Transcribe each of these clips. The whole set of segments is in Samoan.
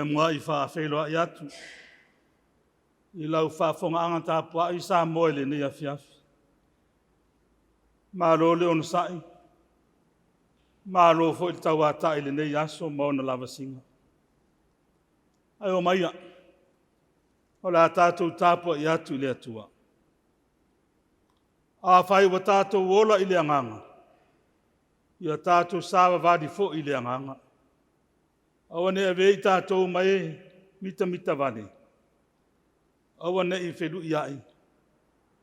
E muai faafeiloai atu i lau faafofogaaga tapuai Samoa i lenei afiafi. Malo le onosai, malo foi le tauatai i lenei aso ma ona lavasiga. Ae omaia, o le a tatou tapuai atu i le Atua. Afai ua tatou ola i le Agaga, ia tatou savavali foi i le Agaga. Aua ne i avea i tatou ma e mitamitavale, aua ne i feluiai,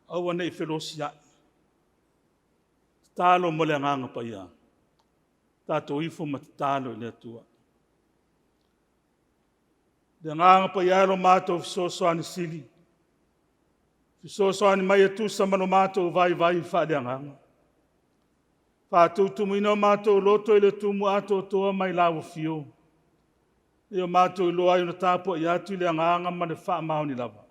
aua ne i felosiai. Tatalo ma le Agaga Paia, tatou ifo ma tatalo i le Atua. Le Agaga Paia e, lo matou fesoasoani Sili, fesoasoani mai e tusa ma lo matou vaivai faaleagaga. Faatutumuina o matou loto i le tumu atoatoa mai lau Afio, ia matou iloa ai ona tapuai atu i le agaga ma le faamaoni lava,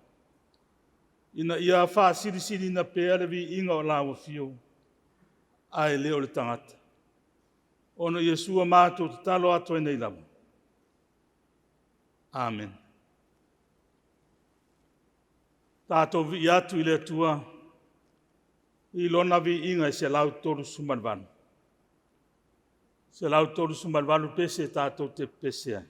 ina ia faasilisiliina pea le viiga o lau Afio, ae le o le tagata. Ona o Iesu matou tatalo atu ai nei lava. Amene. Tatou vivii atu i le Atua i Lona viiga e 138. E 138 pese tatou te pepese ai.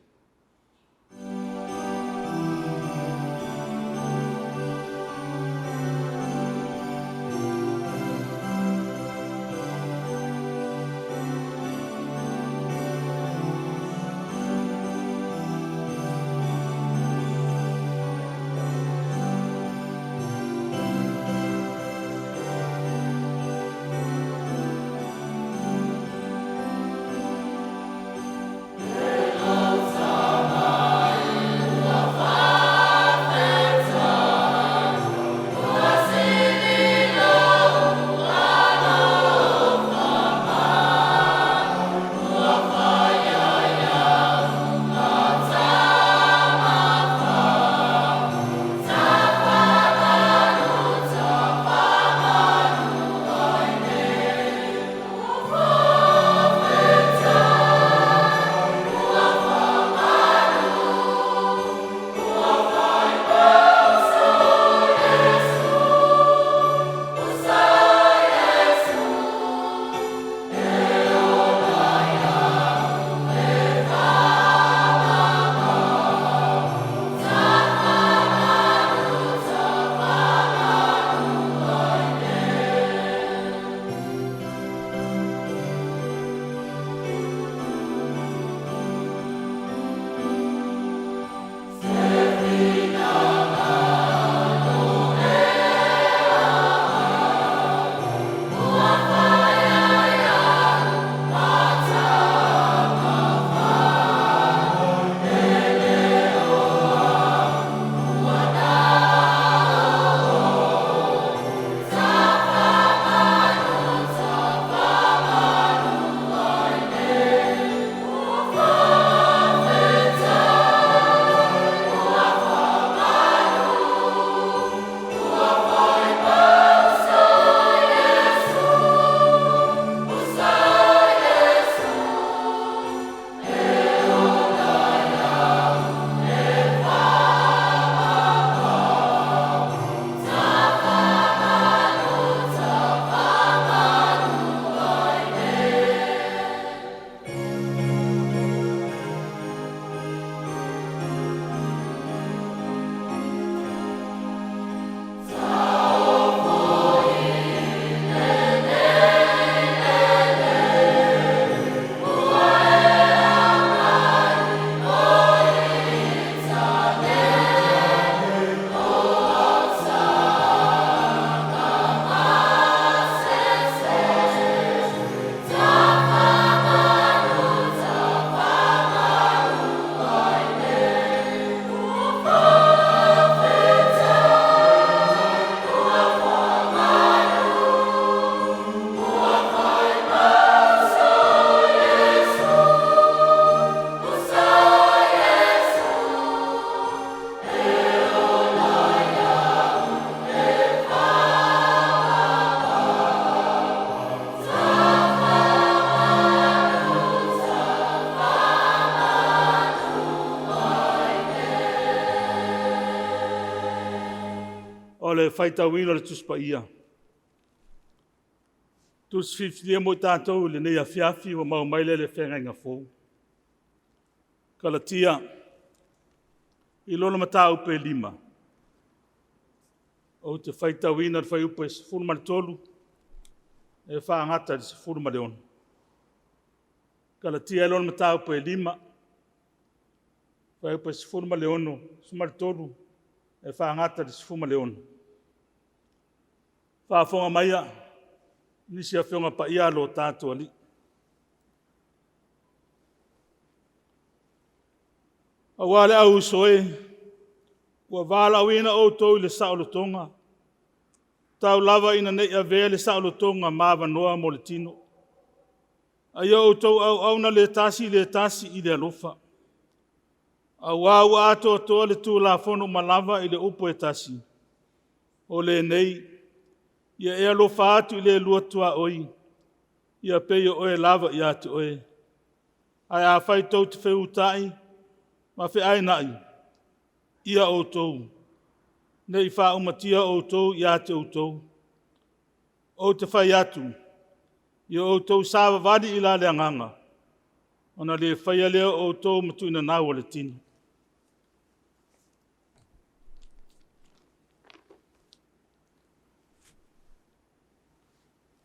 le faitauina o le Tusi Paia, tusi filifilia mo i tatou i lenei afiafi ua maua mai lea i le Feagaiga Fou. Kalatia i lona mataupu e 5, ou te faitauina le fuaiupu e 13 e faagata i le 16. Kalatia i lona mataupu e 5, fuaiupu e 16, 13 e faagata i le 16. Faafofoga maia nisi Afioga Paia a lo tatou Alii. Aua le au uso e, ua valaauina outou i le saolotoga, tau lava ina ne i avea le saolotoga ma avanoa mo le tino, a ia outou auauna le tasi i le tasi i le alofa. Aua ua atoatoa le Tulafono uma lava i le upu e tasi, o lenei, ‘Ia e alofa atu i le lua tuaoi, ia pei o oe lava ia te oe.’ Ae afai tou te feutaai ma feainai, ia outou, ne i faaumatia outou ia te outou. Ou te fai atu, ia outou savavali i la le agaga, ona le faia lea o outou ma tuinanau o le tino.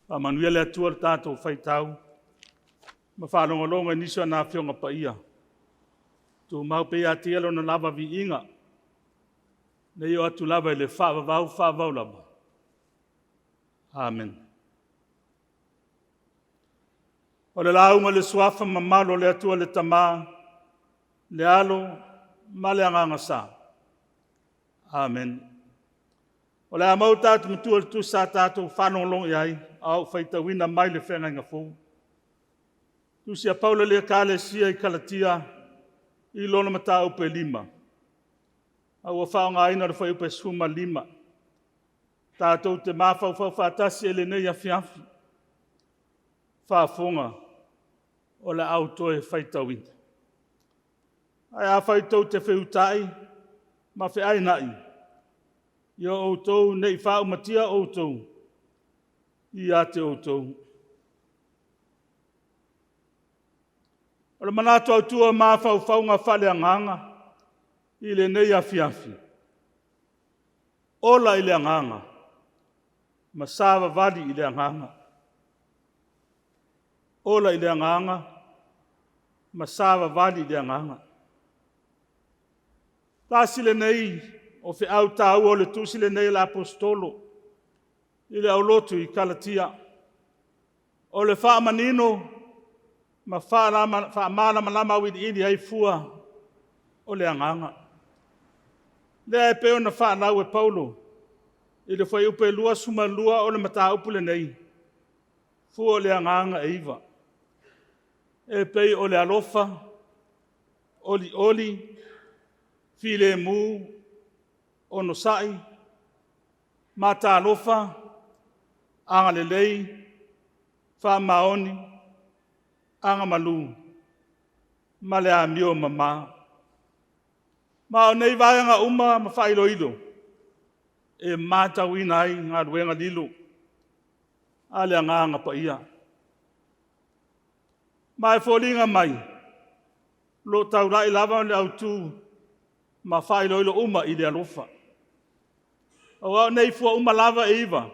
Faamanuia le Atua i le tatou faitau ma faalogologo i nisi o ana Afioga Paia. Tumau pea ia te Ia Lona lava viiga, seia oo atu lava i le faavavau, faavavau lava. Amene. O le lauga i le Suafa mamalu o le Atua le Tama, le Alo ma le Agaga Sa. Amene. O le a maua le tatou Matua i le Tusi sa tatou faalogologo i ai a o ou faitauina mai le Feagaiga Fou. Tusi a Paulo i le Ekalesia i Kalatia i lona mataupu e 5, a ua faaaogaina le fuaiupu e 15 tatou te mafaufau faatasi ai i lenei afiafi, faafofoga o le a ou toe faitauina. Ae afai tou te feutai ma feainai, ia outou ne i faaumatia outou ia te outou. O le manatu autu o mafaufauga faale-agaga i lenei afiafi, ola i le agaga ma savavali i le agaga. Ola i le agaga ma savavali i le agaga. Tasi lenei o feau taua o le tusi lenei a le Aposetolo i le aulotu i Kalatia, o le faamanino ma faamalamalama auiliili ai fua o le agaga. Lea e pei ona faalau e Paulo i le Fuaiupu 22 o le mataupu lenei, fua o le agaga e 9. E pei o le alofa, olioli, filemu, onosai, matalofa, agalelei, faamaoni, agamalu ma le amiomamā. Ma o nei vaega uma ma faailoilo, e matauina ai galuega lilo a le Agaga Paia. Ma e foliga mai, o lo o taulai lava le autu ma faailoilo uma i le alofa. Aua o nei fua uma lava e 9,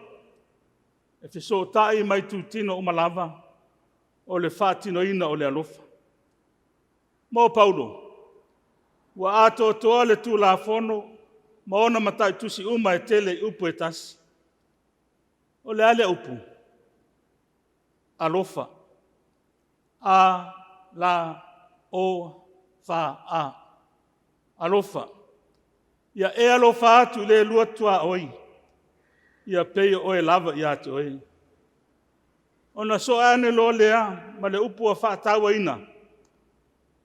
e fesootai ma itutino uma lava o le faatinoina o le alofa. Mo Paulo, ua atoatoa le Tulafono ma ona matautusi uma e tele i upu e tasi. O le a lea upu? Alofa. A L O F A, alofa. Ia e alofa atu i le lua tuaoi, ia pei o oe lava ia te oe. Ona sue ane loa lea ma le upu ua faatauaina,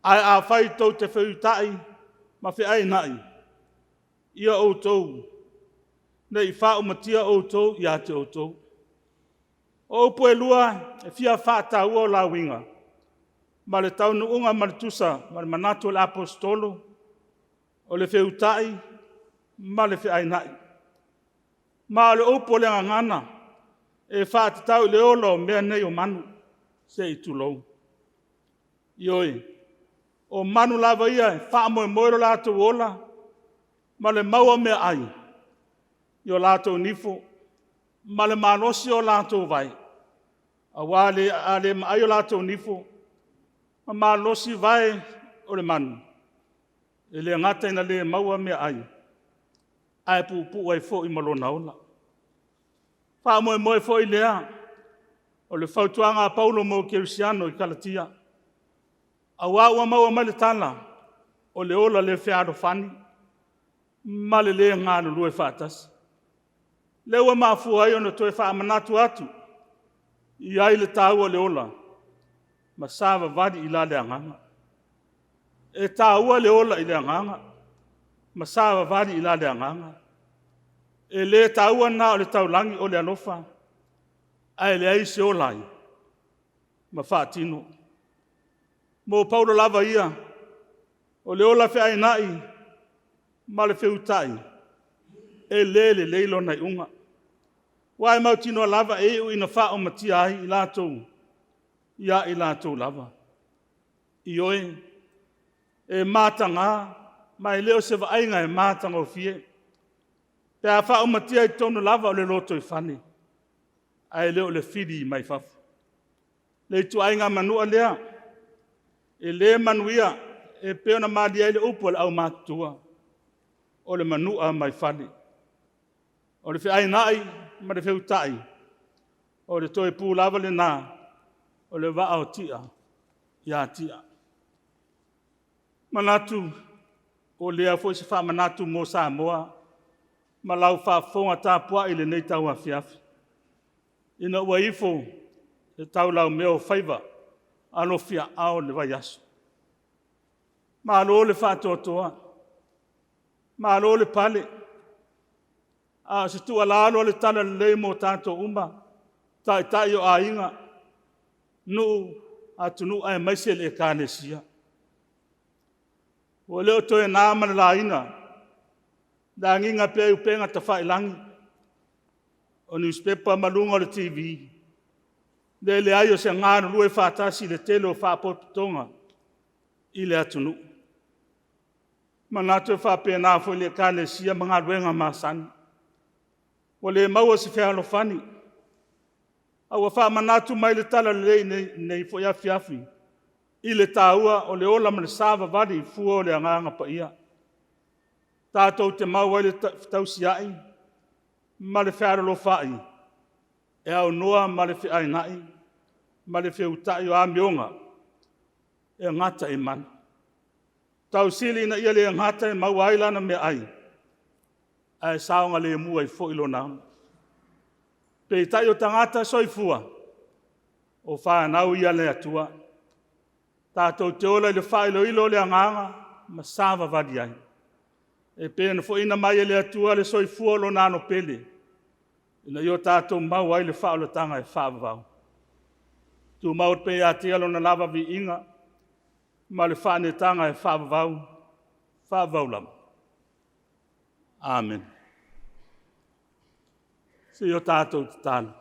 ae afai tou te feutai ma feainai, ia outou ne i faaumatia outou ia te outou. O upu e lua e fia faataua o la uiga, ma le taunuuga ma le tusa ma le manatu o le Aposetolo, o le feutai ma le feainai. Ma o le upu o le gagana e faatatau i le ola o mea nei o manu, se i tulou. Ioe, o manu lava ia e faamoemoe lo latou ola ma le maua o meaai i o latou nifo ma le malosi o latou vae, aua a le maai o latou nifo ma malolosi vae o le manu, e le gata ina le maua meaai, ae puupuu ai foi ma lona ola. Faamoemoe foi lea o le fautuaga a Paulo mo kerisiano i Kalatia, aua ua maua mai le tala, o le ola le fealofani ma le le galulue faatasi. Lea ua mafua ai ona toe faamanatu atu i ai le taua o le ola ma savavali i la le agaga. E taua le ola i le agaga ma savavali i la le agaga. E le taua na o le taulagi o le alofa, ae leai se ola ai ma faatino. Mo Paulo lava ia, o le ola feainai ma le feutai, e le lelei lona iuga. Aua e mautinoa lava e iu ina faaumatia ai i latou ia i latou lava. Ioe, e mataga ma e le o se vaaiga e matagofie pe a faaumatia i totonu lava o le lotoifale, ae le o le fili mai fafo. Le ituaiga manua lea, e le manuia e pei ona malie ai le upu a le aumatutua, o le manua mai fale. O le feainai ma le feutai, o le toe pu lava lena o le vaa o Tia ia Tia. Manatu, o lea foi se faamanatu mo Samoa ma lau faafofoga tapuai i lenei tauafiafi, ina ua ifo le taulaumea o faiva alofiaao i le vaiaso. Malo le faatoatoa, malo le pale. A o se tuualalo a le Talalelei mo tatou uma, taitai o aiga, nuu, atunuu aemaise le Ekalesia, ua le o toe na ma le laina le agiga pea i upega tafailagi, o nusipepa ma luga o le TV le leai o se galulue faatasi i le tele o faalapotopotoga i le atunuu. Manatu e faapena foi i le Ekalesia ma galuega masani, ua le maua se fealofani, a ua faamanatu mai le Talalelei i lenei foi afiafi i le taua o le ola ma le savavali i fua o le Agaga Paia. Tatou te maua ai le fetausiai ma le fealolofaai e aunoa ma le feainai ma le feutai o amioga e gata i manu. Tausili ina ia le gata e maua ai lana meaai, ae saogalemu ai foi lona ola. Peitai o tagata soifua, o fanau ia a le Atua, tatou te ola i le faailoilo o le agaga ma savavali ai, e pei ona foaiina mai e le Atua le soifua o Lona Alo pele, ina ia o tatou maua ai le faaolataga e faavavau. Tumau pea ia te Ia Lona lava viiga ma le faaneetaga e faavavau, faavavau lava. Amene. Se i o tatou tatalo.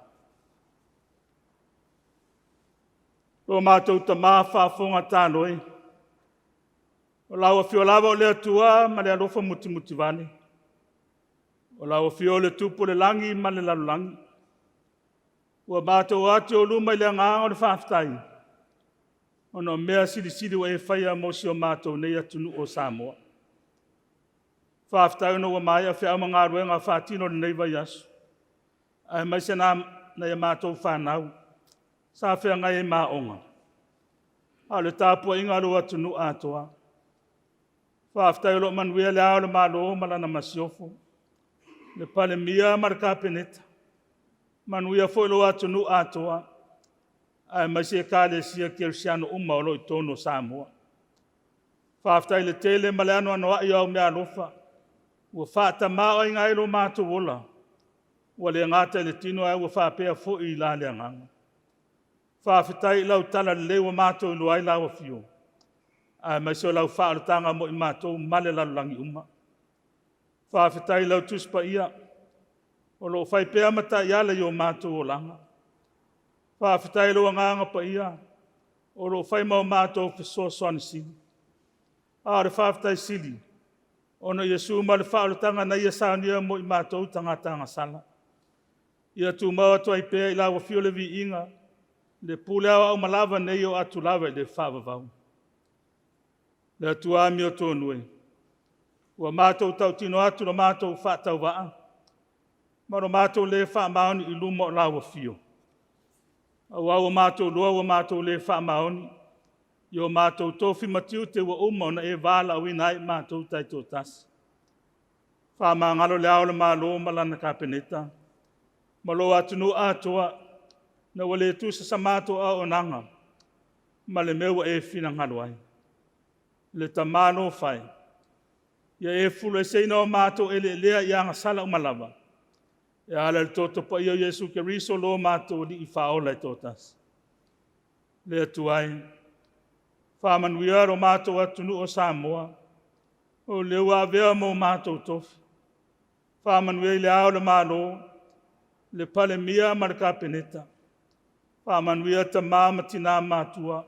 Lo matou Tama faafofoga tatalo e, o lau Afio lava o le Atua ma le alofa mutimutivale, o lau Afio o le Tupu o le lagi ma le lalolagi, ua matou o atu i ou luma i le agaga o le faafetai, ona o mea silisili ua e faia mo si o matou nei atunuu o Samoa. Faafetai ona ua maea feau ma galuega faatino i lenei vaiaso, aemaise nai a matou fanau sa feagai ai ma aoga, a o le tapuaiga a lou atunuu atoa. Faafetai o lo o manuia Le Ao o le Malo ma Lana Masiofo, le Palemia ma le Kapeneta, manuia foi lou atunuu atoa, aemaise Ekalesia Kerisiano uma o lo o i totonu o Samoa. Faafetai i le tele ma le anoanoai o au meaalofa ua faatamaoaiga ai lo matou ola, ua le gata i le tino ae ua faapea foi i la le agaga. Faafetai i lau talalelei ua matou iloa ai lau Afio, aemaise o lau faaolataga mo i matou ma le lalolagi uma. Faafetai i lau Tusi Paia. o lo o fai pea ma taiala i o matou olaga. Faafetai i lou Agaga Paia o lo o fai ma o matou fesoasoani sili. A o le faafetai sili, ona o Iesu ma le faaolataga na Ia saunia mo i matou tagata agasala. Ia tumau atu ai pea i lau Afio le viiga, le pule aoao lava nei e oo atu lava i le faavavau. Le Atua amiotonu e, ua matou tautino atu lo matou faatauvaa ma lo matou le faamaoni i luma o lau Afio, aua ua matou iloa ua matou le faamaoni i o matou tofi ma tiute ua uma ona e valaauina ai i matou taitoatasi. Faamagalo Le Ao o le Malo ma Lana Kapeneta ma lou atunuu atoa, ina ua le tusa sa matou auaunaga ma le mea ua e finagalo ai. Le Tama alofa e, ia e fulueseina o matou eleelea i agasala uma lava, e ala i le Toto Paia o Iesu Keriso lo matou Alii Faaola e toatasi. Le Atua e, faamanuia lo matou atunuu o Samoa, o lea ua avea ma o matou tofi. Faamanuia i Le Ao o le Malo, le Palemia ma le Kapeneta, faamanuia tama ma tina matutua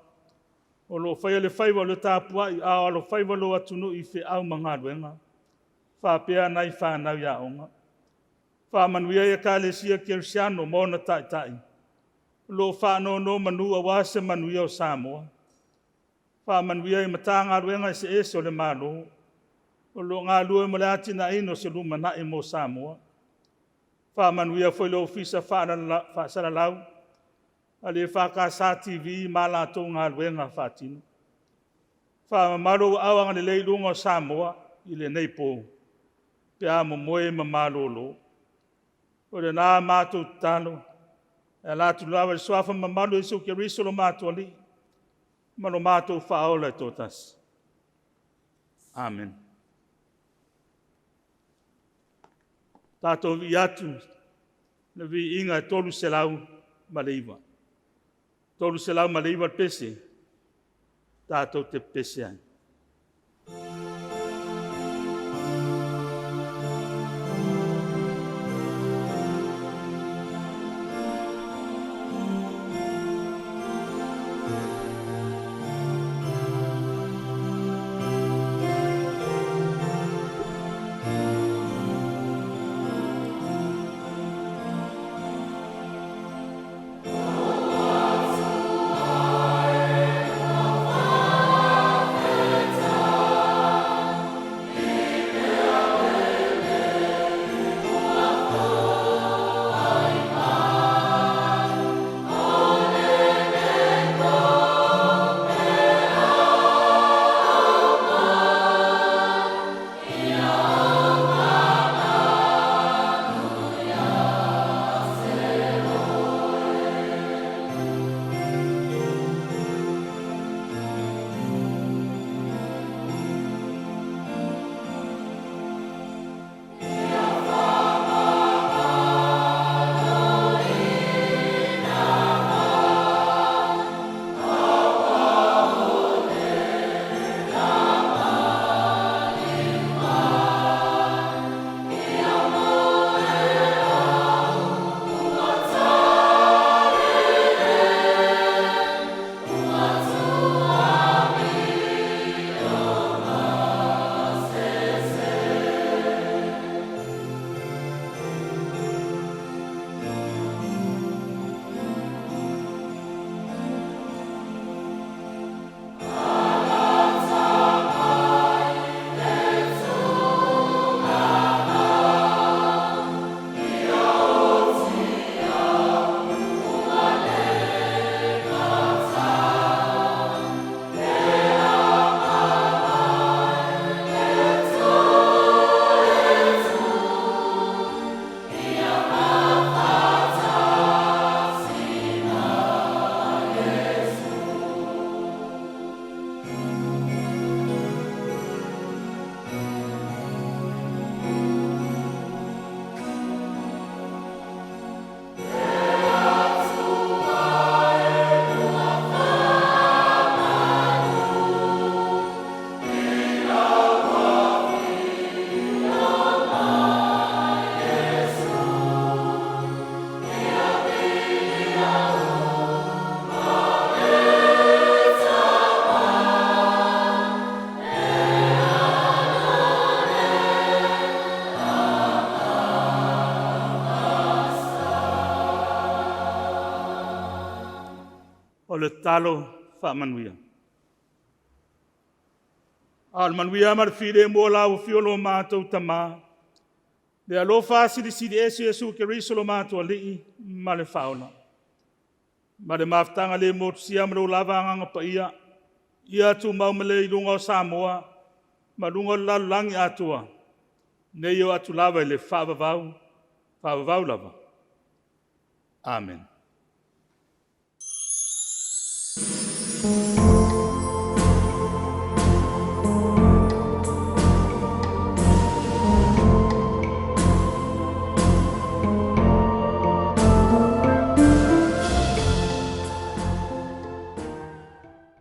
o lo o faia le faiva o le tapuai a o alofaiva lou atunuu i feau ma galuega, faapea nai fanau i aoga. Faamanuia i Ekalesia Kerisiano ma ona taitai o lo o faanonomanu aua se manuia o Samoa. Faamanuia i Matagaluega eseese o le Malo o lo o galulue mo le atinaeina o se lumanai mo Samoa. Faamanuia foi i le Ofisa Faasalalau a le EFKS TV ma a latou galuega faatino. Faamamalu lou aao agalelei i luga o Samoa i lenei po pe a momoe ma malolo. O lena a matou tatalo, e ala atu lava i le Suafa mamalu o Iesu Keriso lo matou Alii ma lo matou Faaola e toatasi. Amene. Tatou vivii atu i le Viiga e 309. 309 le pese tatou te pepese ai. O Atua e, ua O le tatalo faamanuia. A o le manuia ma le filemu o lau Afio lo matou Tama, le alofa silisili ese o Iesu Keriso lo matou Alii ma le Faaola, ma le mafutaga le motusia ma lou lava Agaga Paia, ia tumau i luga o Samoa ma luga o le lalolagi atoa, nei oo atu lava i le faavavau, faavavau lava. Amene.